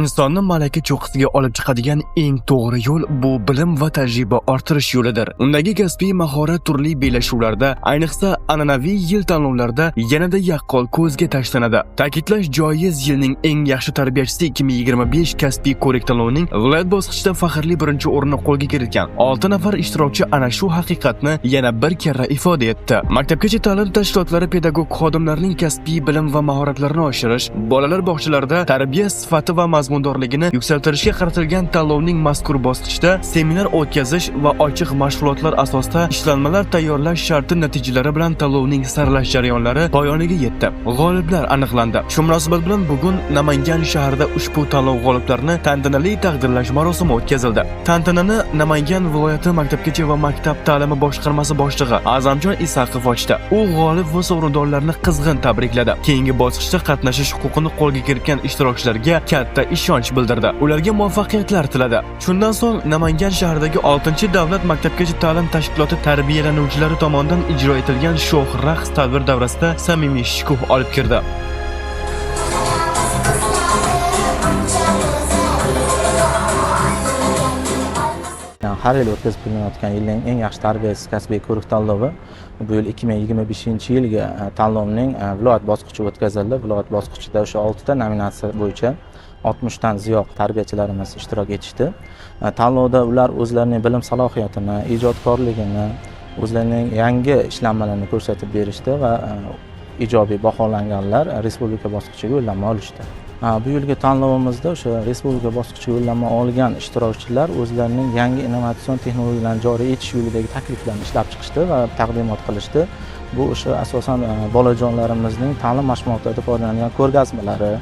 Insonni malaka cho'qqisiga olib chiqadigan eng to'g'ri yo'l bu bilim va tajriba orttirish yo'lidir. Undagi kasbiy mahorat turli bellashuvlarda, ayniqsa an'anaviy yil tanlovlarida yanada yaqqol ko'zga tashlanadi. Ta'kidlash joiz, yilning eng yaxshi tarbiyachisi 2025 kasbiy ko'rik tanlovining viloyat bosqichida faxrli birinchi o'rinni qo'lga kiritgan 6 nafar ishtirokchi ana shu haqiqatni yana bir karra ifoda etdi. Maktabgacha ta'lim tashkilotlari pedagog xodimlarining kasbiy bilim va mahoratlarini oshirish, bolalar bog'chalarida tarbiya sifati va mazmundorligini yuksaltirishga qaratilgan tanlovning mazkur bosqichida seminar o'tkazish va ochiq mashg'ulotlar asosida ishlanmalar tayyorlash sharti natijalari bilan tanlovning saralash jarayonlari poyoniga yetdi. G'oliblar aniqlandi. Shu munosabat bilan bugun Namangan shahrida ushbu tanlov g'oliblarini tantanali taqdirlash marosimi o'tkazildi. Tantanani Namangan viloyati maktabgacha va maktab ta'limi boshqarmasi boshlig'i Azamjon Isaqov ochdi. U g'olib va sovrindorlarni qizg'in tabrikladi. Keyingi bosqichda qatnashish huquqini qo'lga kiritgan ishtirokchilarga katta ishonch bildirdi. Ularga muvaffaqiyatlar tiladi. Shundan so'ng Namangan shahridagi 6-davlat maktabgacha ta'lim tashkiloti tarbiyalanuvchilari tomonidan ijro etilgan sho'x raqs tadbir davrasida samimiy shukuh olib kirdi. Har yil o'tkazib kelinayotgan yilning eng yaxshi tarbiyachisi kasbiy ko'rik tanlovi bu yil 2025-yilgi tanlovning viloyat bosqichi o'tkazildi. Viloyat bosqichida o'sha 6 ta nominatsiya bo'yicha 60 dan ziyod tarbiyachilarimiz ishtirok etishdi. Tanlovda ular o'zlarining bilim salohiyatini, ijodkorligini, o'zlarining yangi ishlanmalarini ko'rsatib berishdi va ijobiy baholanganlar respublika bosqichiga yo'llanma olishdi. Bu yilgi tanlovimizda o'sha respublika bosqichiga yo'llanma olgan ishtirokchilar o'zlarining yangi innovatsion texnologiyalarni joriy etish yo'lidagi takliflarni ishlab chiqishdi va taqdimot qilishdi. Bu o'sha asosan bolajonlarimizning ta'lim mashg'ulotlarida foydalangan ko'rgazmalari,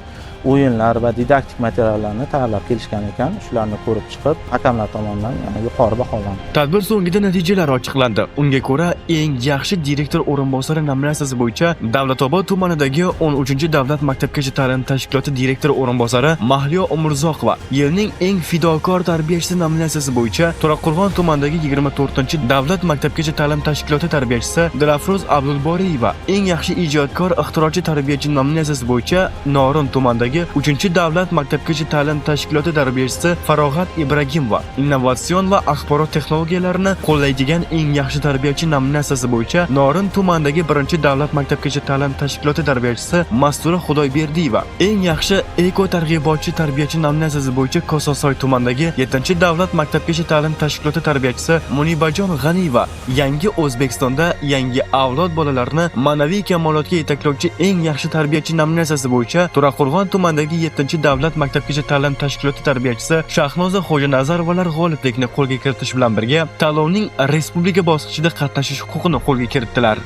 o'yinlar va didaktik materiallarni tayyorlab kelishgan ekan. Shularni ko'rib chiqib, hakamlar tomonidan yuqori baholandi. Tadbir so'ngida natijalar ochiqlandi. Unga ko'ra, eng yaxshi direktor o'rinbosari nominatsiyasi bo'yicha Davlatobod tumanidagi 13-davlat maktabgacha ta'lim tashkiloti direktori o'rinbosari Mahliyo Umurzoqova, yilning eng fidokor tarbiyachisi nominatsiyasi bo'yicha To'raqo'rg'on tumanidagi 24-davlat maktabgacha ta'lim tashkiloti tarbiyachisi Dilafruz Abdulboriyeva, eng yaxshi ijodkor ixtirochi tarbiyachi nominatsiyasi bo'yicha Norin tumanidagi 3-davlat maktabgacha ta'lim tashkiloti tarbiyachisi Farog'at Ibragimova, innovatsion va axborot texnologiyalarini qo'llaydigan eng yaxshi tarbiyachi nominatsiyasi bo'yicha Norin tumanidagi 1-davlat maktabgacha ta'lim tashkiloti tarbiyachisi Mastura Xudoyberdiyeva, eng yaxshi eko targ'ibotchi tarbiyachi nominatsiyasi bo'yicha Kososoy tumanidagi 7-davlat maktabgacha ta'lim tashkiloti tarbiyachisi Munibajon G'aniyeva, yangi O'zbekistonda yangi avlod bolalarni ma'naviy kamolotga yetaklovchi eng yaxshi tarbiyachi nominatsiyasi bo'yicha To'raqo'rg'on tumanidagi 7-davlat maktabgacha ta'lim tashkiloti tarbiyachisi Shahnoza Xo'janazarovalar g'oliblikni qo'lga kiritish bilan birga tanlovning respublika bosqichida qatnashish huquqini qo'lga kiritdilar.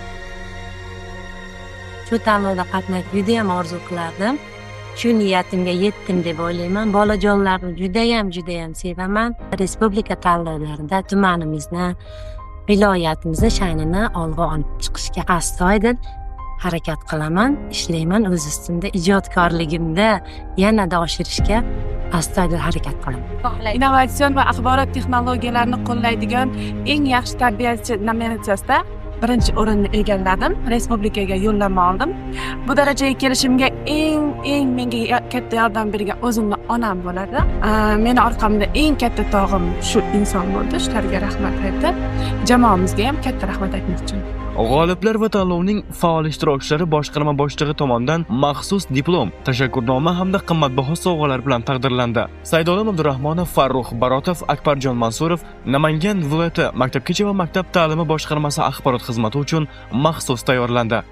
Shu tanlovda qatnashishni juda ham orzu qilardim. Shu niyatimga yetdim deb o'ylayman. Bolajonlarni judayam sevaman. Respublika tanlovlarida tumanimizni, viloyatimizni sha'nini olg'a olib chiqishga astoydil harakat qilaman, ishlayman, o'z ustimda ijodkorligimda yanada oshirishga astoydil harakat qilaman. Innovatsion va axborot texnologiyalarini qo'llaydigan eng yaxshi tarbiyachi nominatsiyasida birinchi o'rinni egalladim, respublikaga yo'llanma oldim. Bu darajaga kelishimga eng menga katta yordam bergan o'zimni onam bo'ladi. Meni orqamda eng katta tog'im shu inson bo'ldi. Shularga rahmat aytib, jamoamizga ham katta rahmat aytmoqchiman. G'oliblar va tanlovning faol ishtirokchilari boshqarma boshlig'i tomonidan maxsus diplom, tashakkurnoma hamda qimmatbaho sovg'alar bilan taqdirlandi. Saydolim Abdurahmonov, Farruh Barotov, Akbarjon Mansurov, Namangan viloyati maktabgacha va maktab ta'limi boshqarmasi axborot xizmati uchun maxsus tayyorlandi.